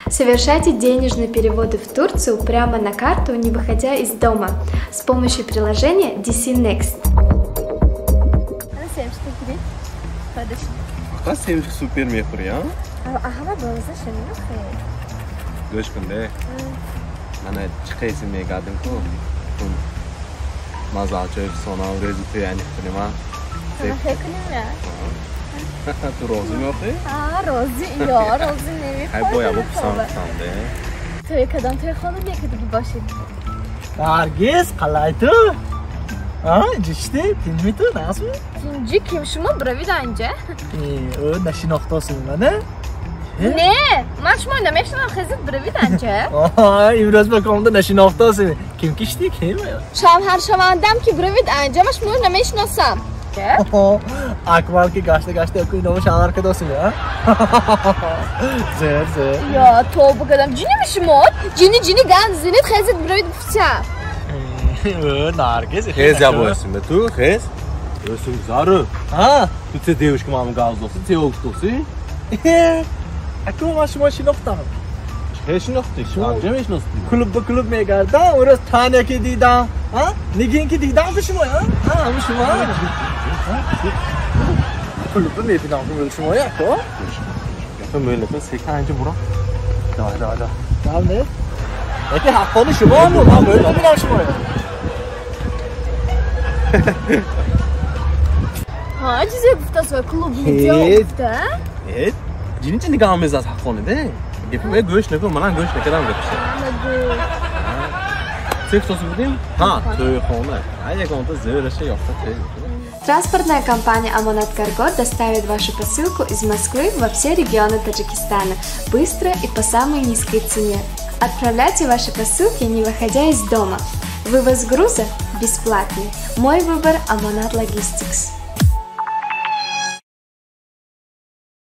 Совершайте денежные переводы в Турцию прямо на карту, не выходя из дома, с помощью приложения DC Next. Супер мехӯрӣ, а? Ҳама боза шаминохе. Гӯш кун, де. Мана чӣ қайси мегардим ку? Мазалчои фисонам рӯзи тӯй аниқ кунем, а? Хе кунем, я? Ту розӣ меохӣ? А, розӣ, ё, розӣ намехоҳам. Ҳай боя бо писанд кунам, де. Тӯй кадом тӯйхона мекардагӣ бошед? Наргиз, қалай ту? А, ҷишти, тинҷми ту, нағзми? Тинҷи ким шумо биравид анҷа? Ӯ нашинохтосӣ мана? Не, ман шумо намешинам, хезид биравид анҷа. Имрӯз ба комда нашинохтосӣ. Ким кишти, ким? Шавҳаршавандам ки биравид анҷа, ман шумо намешиносам. Акмал ки гашта гашта ку инома шавҳар кадосӣ, а? Зер, зер. Ё, тоба кадам, ҷиними шумо? Ҷини, ҷини ганд зинид, хезид биравид гуфтам. Наргиз, хез ябоясим, ту, хез. Өсүм зару. А? Ту те девушка маму гавзоси, те олтоси? Аку ман шумо шинохтам. Чӣ шинохтӣ? Анҷа мешиностӣ? Клуб ба клуб мегардам, урӯз Таня ки дидам, а? Нигин ки дидам ту шумо, а? А, ҳамун шумо? Клуб мебинам шумо, яко? Гапа мӯлака сека анҷа буро. Да, да, да. Дам не? Яки ҳаққони шумо ҳамун, ман мӯл мебинам шумо. Ҳа, чизе гуфтаст ва клуб меҷо гуфта? Э, ҷини чи нигаҳ мезад ҳаққони, де? Гапи ме гӯш накун, манам гӯш накардам гапиша. Нагӯ. Се гуфтоси будем? Ҳа, тӯйхона. Ай ягонта зӯраша ёфта тӯй. Транспортная компания «Амонат Карго» доставит вашу посылку из Москвы во все регионы Таджикистана быстро и по самой низкой цене. Отправляйте ваши посылки, не выходя из дома. Вывоз груза бесплатный. Мой выбор – «Амонат Логистикс».